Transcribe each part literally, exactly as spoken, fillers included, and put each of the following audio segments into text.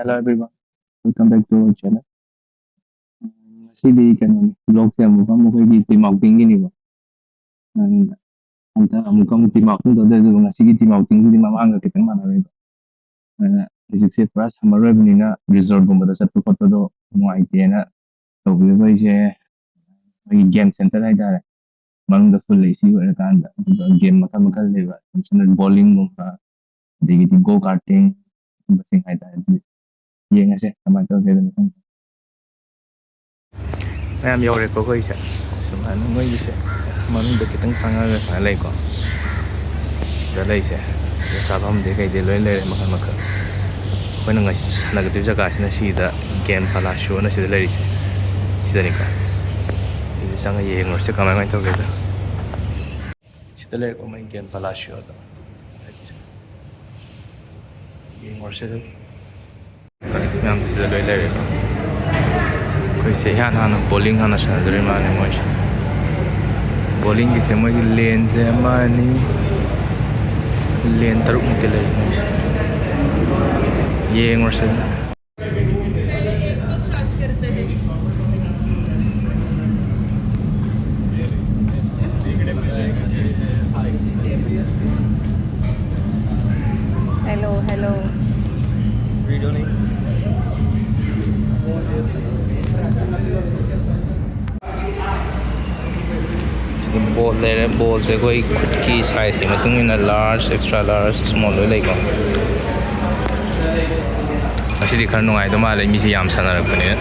Hello everyone, welcome back to our channel. ꯎꯝ, ꯉꯁꯤꯗꯤ ꯀꯩꯅꯣꯅꯤ, vlogꯁꯦ ꯑꯃꯨꯛꯀ ꯑꯃꯨꯛ ꯑꯩꯈꯣꯏꯒꯤ team outingꯒꯤꯅꯦꯕ꯫ ꯎꯝ, ꯍꯟꯗꯛ ꯑꯃꯨꯛꯀ ꯑꯃꯨꯛ team outing ꯇꯧꯗꯣꯏ, ꯑꯗꯨꯒ ꯉꯁꯤꯒꯤ team outingꯁꯤꯗꯤ ꯃꯃꯥꯡꯒ ꯈꯤꯇꯪ ꯃꯥꯟꯅꯔꯣꯏꯕ꯫ ꯑꯗꯨꯅ ꯍꯧꯖꯤꯛꯁꯦ ꯄꯨꯔꯥ summer ꯑꯣꯏꯕꯅꯤꯅ resortꯀꯨꯝꯕꯗ ꯆꯠꯄ ꯈꯣꯠꯄꯗꯣ ꯅꯨꯡꯉꯥꯏꯇꯦꯅ ꯇꯧꯕꯤꯕ ꯑꯩꯁꯦ꯫ ꯑꯩꯈꯣꯏꯒꯤ game centre ꯍꯥꯏꯇꯥꯔꯦ, ꯃꯅꯨꯡꯗ full AC ꯑꯣꯏꯔꯀꯥꯟꯗ, ꯑꯗꯨꯒ game ꯃꯈꯜ ꯃꯈꯜ ꯂꯩꯕ, ꯁꯝꯅ bowlingꯒꯨꯝꯕ, ꯑꯗꯒꯤꯗꯤ go karting ꯒꯨꯝꯕꯁꯤꯡ ꯍꯥꯏꯇꯥꯔꯦ꯫ ꯑꯗꯨꯗꯤ ꯌꯦꯡꯉꯁꯦ ꯀꯃꯥꯏꯅ ꯇꯧꯒꯦ ꯑꯗꯨ ꯃꯊꯪ꯫ ꯃꯌꯥꯝ ꯌꯧꯔꯦꯀꯣ ꯑꯩꯈꯣꯏꯁꯦ꯫ ꯁꯨꯃꯥꯏꯅ ꯃꯣꯏꯒꯤꯁꯦ ꯃꯅꯨꯡꯗ ꯈꯤꯇꯪ ꯆꯪꯉꯒ ꯁꯨꯃꯥꯏꯅ ꯂꯩꯀꯣ꯫ ꯁꯤꯗ ꯂꯩꯁꯦ ꯆꯥꯐꯝꯗꯤ ꯀꯩꯗꯤ ꯂꯣꯏ ꯂꯩꯔꯦ ꯃꯈꯜ ꯃꯈꯜ꯫ ꯑꯩꯈꯣꯏꯅ ꯉꯁꯤ ꯁꯥꯟꯅꯒꯗꯣꯏꯕ ꯖꯒꯥꯁꯤꯅ ꯁꯤꯗ game pallacio ꯁꯤꯗ ꯂꯩꯔꯤꯁꯦ ꯁꯤꯗꯅꯤꯀꯣ꯫ ꯁꯤꯗ ꯆꯪꯉ ꯌꯦꯡꯉꯨꯔꯁꯦ ꯀꯃꯥꯏ ꯀꯃꯥꯏꯅ ꯇꯧꯒꯦꯗꯣ꯫ ꯁꯤꯗ ꯂꯩꯔꯦꯀꯣ ꯃꯣꯏ game pallacioꯗꯣ꯫ ꯌꯦꯡꯉꯨꯔꯁꯦ ꯑꯗꯨꯝ꯫ Cards ꯃꯌꯥꯝꯁꯦ ꯁꯤꯗ ꯂꯣꯏ ꯂꯩꯔꯦꯀꯣ꯫ ꯑꯩꯈꯣꯏꯁꯦ ꯏꯍꯥꯟ ꯍꯥꯟꯅ bowling ꯍꯥꯟꯅ ꯁꯥꯟꯅꯗꯣꯔꯤ ꯃꯥꯜꯂꯦ ꯃꯣꯏꯁꯦ꯫ Bowlingꯒꯤꯁꯦ ꯃꯣꯏꯒꯤ laneꯁꯦ ꯑꯃ, ꯑꯅꯤ, lane ꯇꯔꯨꯛꯃꯨꯛꯇꯤ ꯂꯩ ꯃꯣꯏꯁꯦ꯫ ꯌꯦꯡꯉꯨꯔꯁꯦ꯫ Hello, hello. Ball ꯂꯩꯔꯦ꯫ Ballꯁꯦ ꯑꯩꯈꯣꯏ ꯈꯨꯠꯀꯤ sizeꯀꯤ ꯃꯇꯨꯡ ꯏꯟꯅ large, extra large, small ꯂꯣꯏ ꯂꯩꯀꯣ꯫ ꯉꯁꯤꯗꯤ ꯈꯔ ꯅꯨꯡꯉꯥꯏꯗꯧ ꯃꯥꯜꯂꯦ, ꯃꯤꯁꯦ ꯌꯥꯝ ꯁꯥꯟꯅꯔꯛꯄꯅꯤꯅ꯫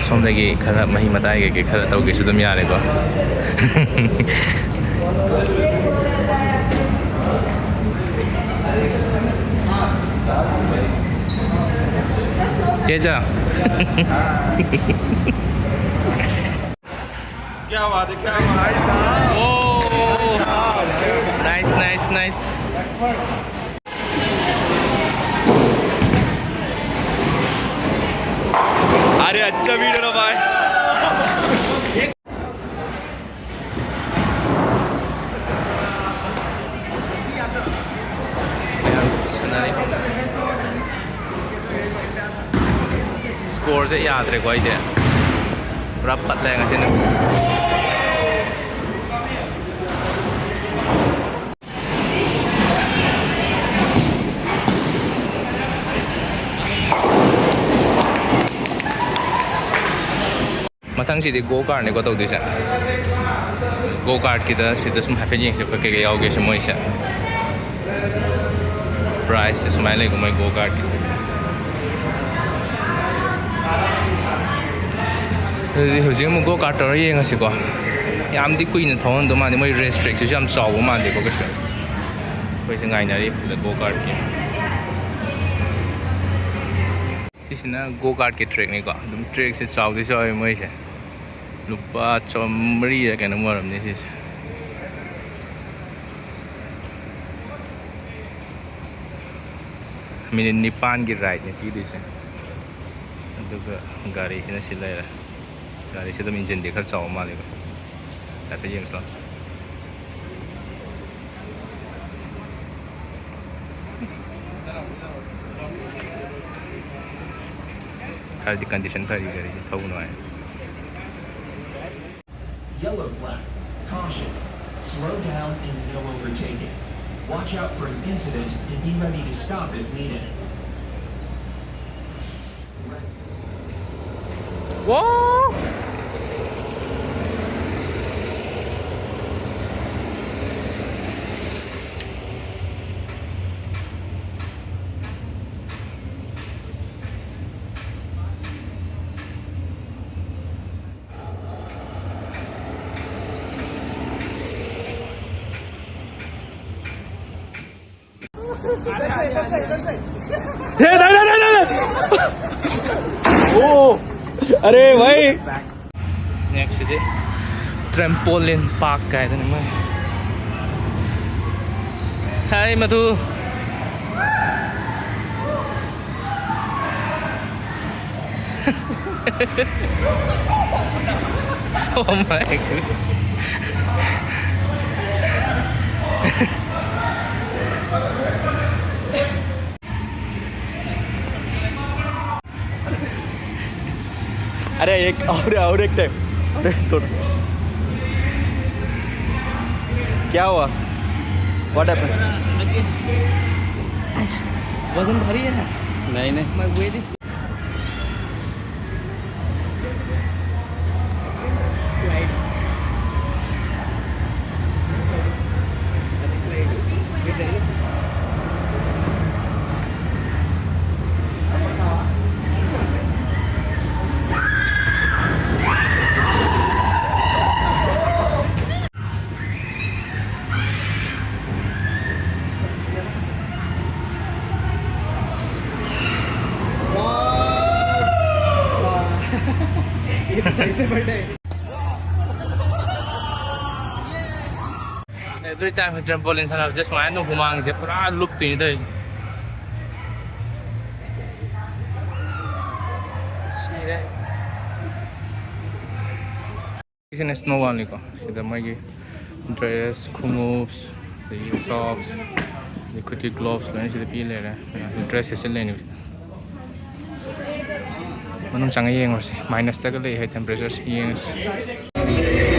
ꯁꯣꯝꯗꯒꯤ ꯈꯔ ꯃꯍꯤ ꯃꯇꯥꯏ ꯀꯩꯀꯩ ꯈꯔ ꯇꯧꯒꯦꯁꯨ ꯑꯗꯨꯝ ꯌꯥꯔꯦꯀꯣ꯫ ꯆꯦꯆꯥ꯫ क्या बात है, क्या बात है। Nice, nice, nice. अरे अच्छा वीडियो ना भाई। ꯀꯣꯔꯁꯦ ꯌꯥꯗ꯭ꯔꯦꯀꯣ ꯑꯩꯗꯤ꯫ ꯄꯨꯔꯥ ꯄꯠꯂꯦ ꯉꯁꯤꯅ꯫ ꯃꯊꯪꯁꯤꯗꯤ ꯒꯣ ꯀꯥꯔꯠꯅꯤꯀꯣ ꯇꯧꯗꯣꯏꯁꯦ꯫ ꯒꯣ ꯀꯥꯔꯠꯀꯤꯗ ꯁꯤꯗ ꯁꯨꯝ ꯍꯥꯏꯐꯦꯠ ꯌꯦꯡꯁꯦ, ꯑꯩꯈꯣꯏ ꯀꯩꯀꯩ ꯌꯥꯎꯒꯦꯁꯦ ꯃꯣꯏꯁꯦ꯫ ꯄ꯭ꯔꯥꯏꯁꯁꯦ ꯁꯨꯃꯥꯏꯅ ꯂꯩꯀꯣ ꯃꯣꯏ ꯒꯣ ꯀꯥꯔꯠꯀꯤꯁꯦ꯫ ꯑꯗꯨꯗꯤ ꯍꯧꯖꯤꯛ ꯑꯃꯨꯛ ꯒꯣ ꯀꯥꯔꯠ ꯇꯧꯔ ꯌꯦꯡꯉꯁꯤꯀꯣ꯫ ꯌꯥꯝꯗꯤ ꯀꯨꯏꯅ ꯊꯧꯍꯟꯗꯧ ꯃꯥꯟꯗꯦ, ꯃꯣꯏ ꯔꯦꯁ ꯇ꯭ꯔꯦꯛꯁꯤꯁꯨ ꯌꯥꯝ ꯆꯥꯎꯕ ꯃꯥꯟꯗꯦꯀꯣ ꯀꯩꯁꯨ꯫ ꯑꯩꯈꯣꯏꯁꯦ ꯉꯥꯏꯅꯔꯤ ꯒꯣ ꯀꯥꯔꯠꯀꯤ꯫ ꯁꯤꯁꯤꯅ ꯒꯣ ꯀꯥꯔꯠꯀꯤ ꯇ꯭ꯔꯦꯛꯅꯤꯀꯣ꯫ ꯑꯗꯨꯝ ꯇ꯭ꯔꯦꯛꯁꯦ ꯆꯥꯎꯗꯤ ꯆꯥꯎꯋꯦ ꯃꯣꯏꯁꯦ꯫ ꯂꯨꯄꯥ ꯆꯥꯃꯔꯤꯔ ꯀꯩꯅꯣꯝ ꯑꯣꯏꯔꯝꯅꯤ ꯁꯤꯁꯦ꯫ ꯃꯤꯅꯤꯠ ꯅꯤꯄꯥꯟꯒꯤ ꯔꯥꯏꯗꯅꯦ ꯄꯤꯗꯣꯏꯁꯦ꯫ ꯑꯗꯨꯒ ꯒꯥꯔꯤꯁꯤꯅ ꯁꯤ ꯂꯩꯔꯦ꯫ ꯒꯥꯔꯤꯁꯤ ꯑꯗꯨꯝ ꯏꯟꯖꯤꯟꯗꯤ ꯈꯔ ꯆꯥꯎꯕ ꯃꯥꯜꯂꯦꯀꯣ꯫ ꯍꯥꯏꯐꯦꯠ ꯌꯦꯡꯁꯤ ꯂꯥꯎ꯫ ꯈꯔꯗꯤ ꯀꯟꯗꯤꯁꯟ ꯐꯔꯤ ꯒꯥꯔꯤꯁꯦ, ꯊꯧꯕ ꯅꯨꯡꯉꯥꯏ꯫ Yellow flag. Caution. Slow down and no overtaking. Watch out for an incident and be ready to stop if needed. ꯋꯥ! ये, नहीं, नहीं, नहीं, नहीं, नहीं। ओ, अरे भाई। Next ꯁꯤꯗꯤ trampoline park ꯀꯥꯏꯗꯅ ꯃꯣꯏ꯫ Hi, ꯃꯗꯨ꯫ Oh my God. अरे एक और, और एक टाइम। अरे तो क्या हुआ? What happened? वजन भारी है ना। नहीं नहीं। My weight is slide. अभी slide. ये करिए. ये तो सही से बैठे. Every time trampoline ꯁꯥꯟꯅꯕꯁꯦ ꯁꯨꯃꯥꯏꯅ ꯑꯗꯨꯝ ꯍꯨꯃꯥꯡꯁꯦ ꯄꯨꯔꯥ ꯂꯨꯞꯇꯣꯏꯅꯤ ꯇꯧꯔꯤꯁꯦ. ꯁꯤꯔꯦ. ꯁꯤꯅ ꯁ꯭ꯅꯣ ꯋꯥꯜꯅꯤꯀꯣ. ꯁꯤꯗ ꯃꯣꯏꯒꯤ ꯗ꯭ꯔꯦꯁ, ꯈꯣꯡꯎꯞ, ꯑꯗꯒꯤ ꯁꯣꯛꯁ, ꯑꯗꯒꯤ ꯈꯨꯠꯀꯤ ꯒ꯭ꯂꯣꯞꯁ ꯂꯣꯏꯅ ꯁꯤꯗ ꯄꯤ ꯂꯩꯔꯦ. ꯗ꯭ꯔꯦꯁ ꯁꯦꯠꯆꯜꯂꯦꯅꯦ. ꯃꯅꯨꯡ ꯆꯪꯉ ꯌꯦꯡꯉꯨꯔꯁꯤ. ꯃꯥꯏꯅꯁꯇꯒ ꯂꯩ ꯍꯥꯏ ꯇꯦꯝꯄꯔꯦꯆꯔꯁꯤ. ꯌꯦꯡꯉꯁꯤ.